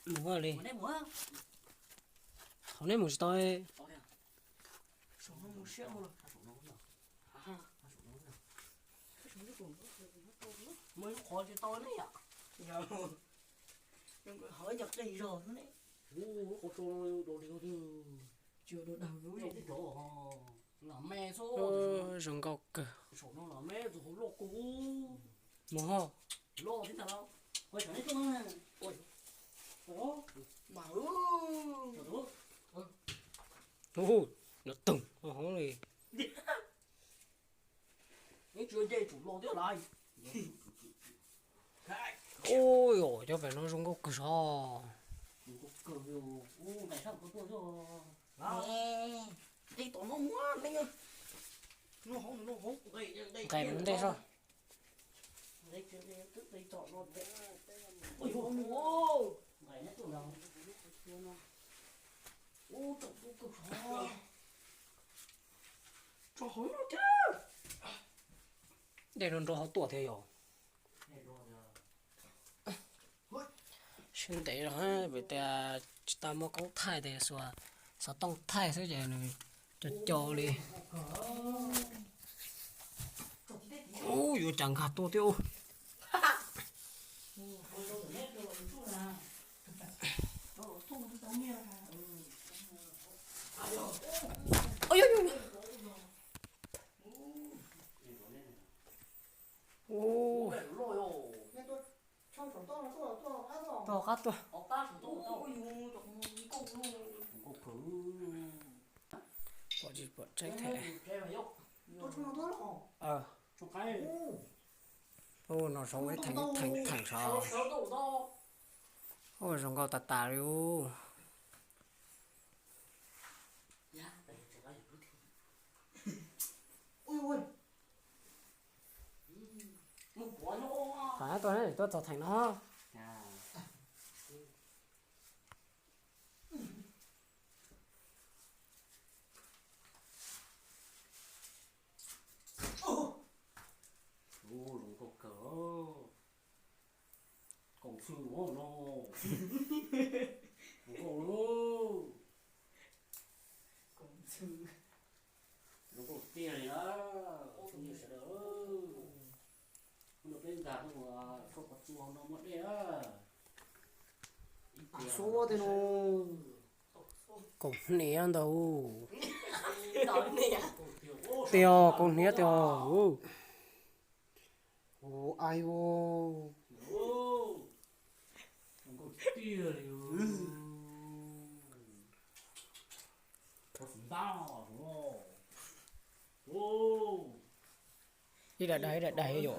Mus li. Thaum nej mus tsis tau. Mus lub qhov tsis tau ne yom. Ho ib co qij zog xwb ne. Lub qhov tso do li tiag. Tsis do dag lub zog. Los me xwb. Zoo nkauj kawg. Saum no los me tus hauv loj kawg. Mus ho. Loj tib tag los. Ua saum neb tuaj na. Mas. Ub, no toog hauv li. Neb tsis nce tsum los thiab lais. Ui, cov pem no zoo nkauj kawg sov. Nqes mus ntej soj. Dej nrov nrov hauv tuaj thiab yom. Siab ntev zog vim tias tsis tau muaj koob thaij tias xuas xov tooj thaij xwb ces nws co co li. Ub, yuav cas nkag tuaj thiab ub. Ub, tuaj qab tuaj. Pom tsis pom tseeb thiab. Ub, no zoo ib theem theem theem sov. Ub, zoo nkauj tas tas li ub. Tuaj, tuaj txog theem no. Ub, zoo nkauj kawg. Koom xwm no, zoo nkauj lauj. Zoo nkauj tiag li na, tus phooj ywg sawv daws. Hnub no peb nkag tuaj mus saib qhov tsua no muaj dej na. Koom hniav ntau. Tiag, koom hniav tiag. Ua ai ua. Ib daim daig ib daim daig yom.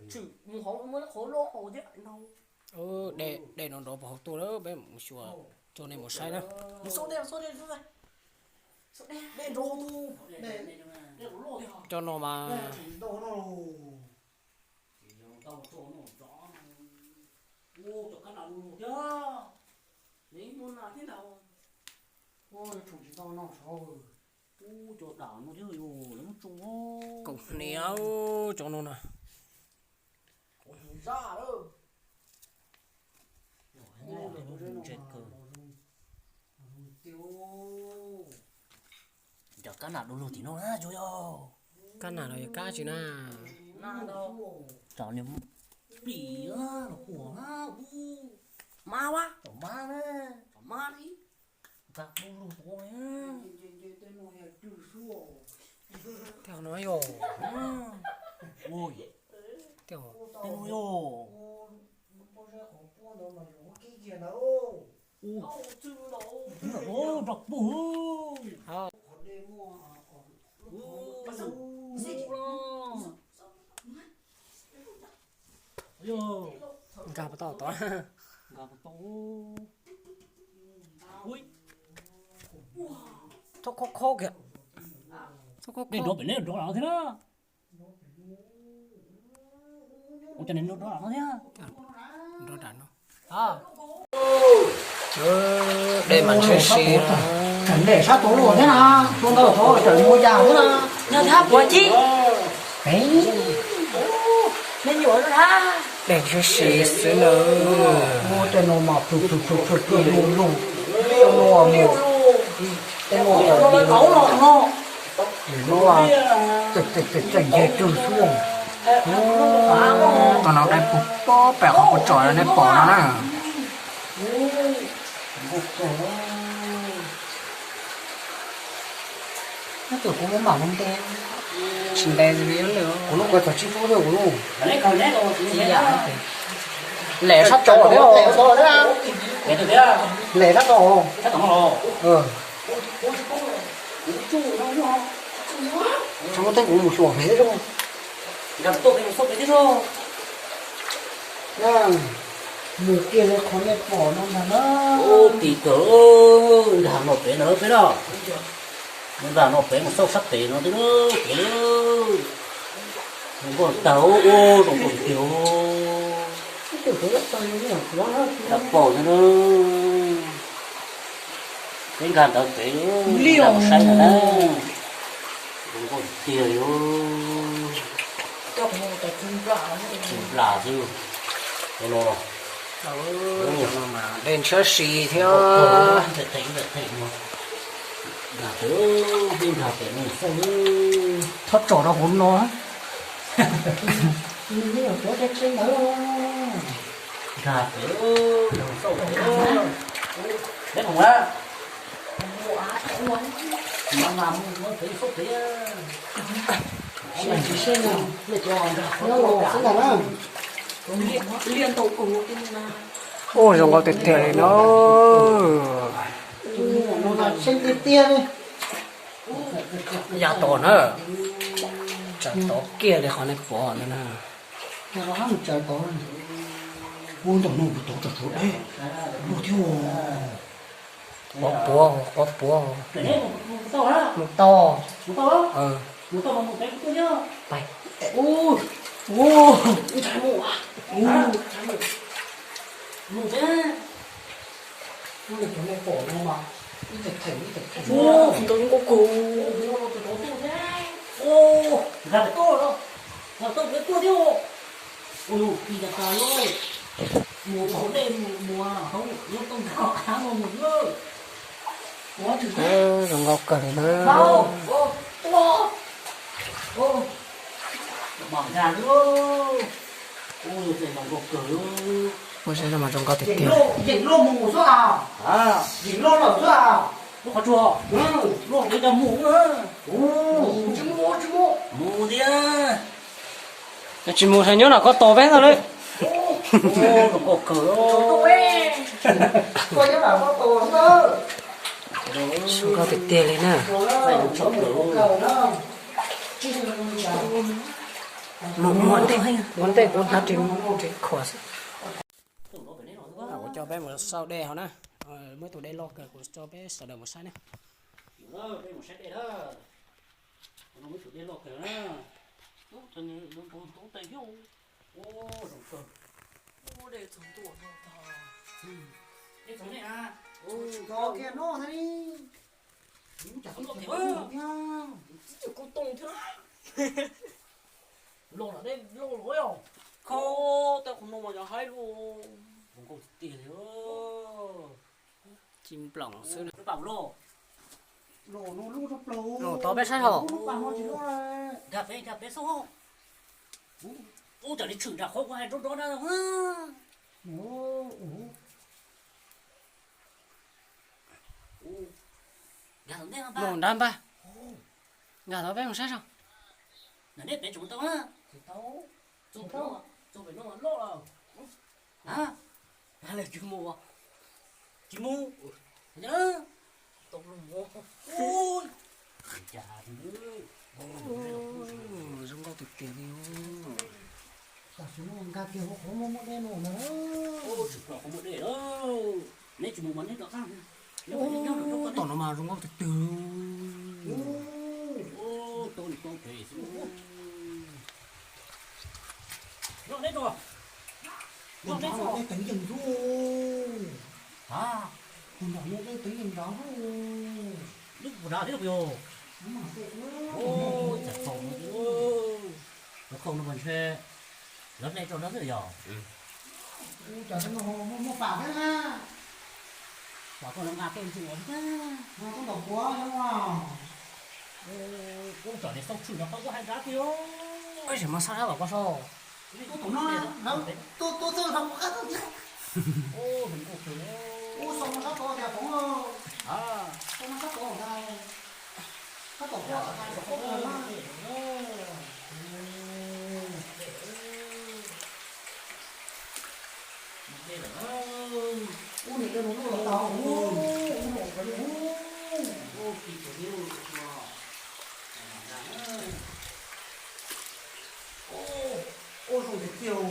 Tshwm mus hauv muaj qhov loj hauv thiab no. Dej no nrov puag hauv tuaj lawm, peb mus xyuas, coj nej mus saib na. Cov no mas. Koom hniav, cov no na. Cov kab nam du lug tim no na, tsuas yog kab nam los yog kab tsi na. Cov niag pim los puas na, ub, mab, mab na, mab li. Nqa du lug tuaj. Tej no yog, tej no yog. Ub, rau puag. Nkag puas tau tod? Nkag puas tau. Txhob khob khob kiag. Txhob khob khob. Nej nrov pem neb nrov lawm thiab na. Ua cas neb nrov lawm no thiab? Nrov lawm no. Dej mas ntshiab si na. Tseem lem sab tod luaj thiab na, tua ntau tod tseem muaj yas thiab na. Nyob thab puav chib. Pem. Me nyuam thab. Dej siab si xwb na. Ua tej no mas plhws plhws plhws plhws plhws lug lug. Tej no mas mus, tej no mas nim no tseem nce rwg xwb. Tom no dej puag pob pem qhov kuv tsom nej pom no na. Kuv mam mus nte, tsis nte kuv lub ko txog tsib fub thiab kuv lub. Lem sab tod thiab. Lem sab tod. Tsis muaj teeb kuv mus xyuas pem thiab. Mus kiag li qhov nej pom no ntag na. Ub, tis kawg, nkag no pem no peb na. Nkag no pem mus xauj sab pem no peb na. Zoo nkauj tag, ub, zoo nkauj tiag. Tau pom ntag na. Peb nkag ntawd pem, nkag mus saib ntag na. Zoo nkauj tiag li. Tsis nplam xwb. Dej ntshiab si thiab. Txhob tsom rau hauv no. Ub, zoo nkauj tiag tiag li no. Yam tod na, tsam tod kiag li qhov nej pom ntawd na. Ub, ntawm no kuv tod tsam tshuav dej luaj thiab. Quav puav, quav puav. Mus tau. Pais. Ntawd zoo nkauj kawg. Zoo nkauj kawg li na. Ua saib no mas zoo nkauj tiag tiag. Tsis mus, tsis mus, nyob no koj tos peb ntag lauj. Zoo nkauj tiag tiag li na. Mus ua ntej, ua ntej kuv hnav ris khuam xwb. Kuv coj peb mus xauj dej hauv na. Muaj tus dej loj kawg, kuv coj peb sawv daws mus saib na. Peb mus saib dej na. Muaj tus dej loj kawg na. Ub, zoo kawg. Dej txog nej na. Tsis kho kiag no thiab li. Txog nej thiab. Los lawm, dej los lawm os. Kho, tej qhov no mas yog haib luaj. Zoo nkauj tiag tiag li. Ci nploom xwb na. Los no lub rau plaws. Los tod peb saib hauv. Nkag pem, nkag pem xwb. Ub, tam li tshwm nram qhov kuv hais nrov nrov na. Nkag tom ntej no npag. Nkag tod peb mus saib saib. Nram nej pem tseem tau na. Txog pem no loj lawm. Tsis mus, tsis mus. Zoo nkauj tiag tiag li. Tam sim no nkag kiag hauv qhov muaj muaj dej no na. Tsis pom qhov muaj dej lawm. Neb tsis mus mas neb rov qab. Tom no mas zoo nkauj tiag tiag. Nram no dej teev yees zuj. Tus nram no dej teev yees nrad zuj. Ua dab thiab puas yog? Ua cas txaus no, lub khoom no mas ntshe lawv hle rau dab xwb yog? Ua cas muaj muaj pam thiab na. Pom koj los nqa tej ntsis ua thiab. Koj ntaus puav no. Ub, tsam niag xauj tshwm no qhov kuj hais dab tiag. Ub, tsis muaj sab dab los koj sau. Ub, tus no, tuaj tuaj txog rau kuv qab tuaj tiag. Ub, xaus no sab tod tiag Foom. Xaus no sab tod ntag. Sab tom quaj ntag, tom quaj na. Ub, niam tais mus luaj los tau. Ub, ub, ub, ub. Ub, zoo tiag tiag.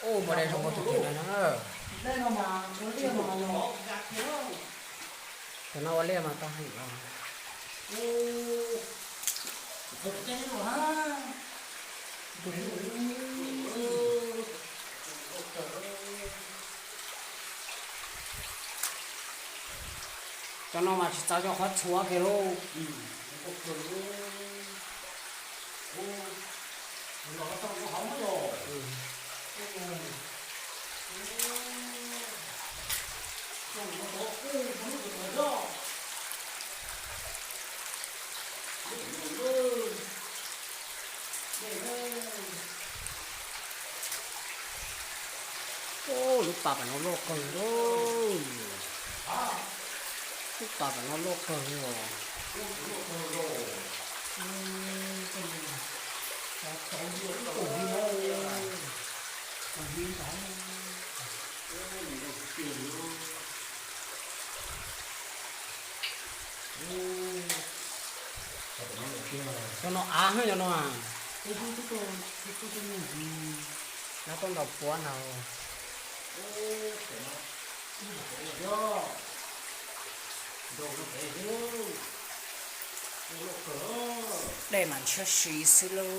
Ub, mas dej zoo nkauj tiag tiag na. Cov no ua liaj mas tau heev os. Cov no mas tsis txaus cov qhov txhuav kiag lauj. Ub, lub pas tam no loj kawg lauj. Lub pas tam no loj kawg li os. Cov no av heev cov no. Nab tuaj ntaus puav ntag. Dej mas ntshiab si xwb lauj.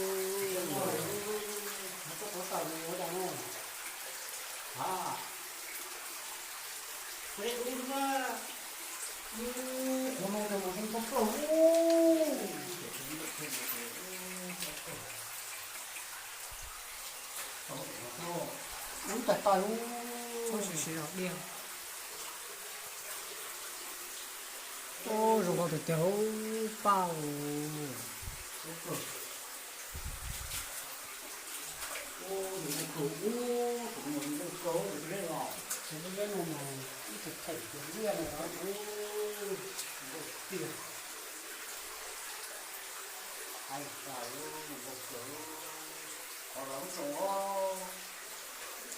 Ub, tais tais ub. Ub, zoo nkauj tiag tiag ub paj.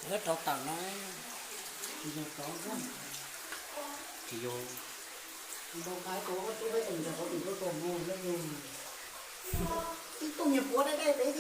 Lawv rau tawm na. Tsis yog. Ib tug me puav deb deb peb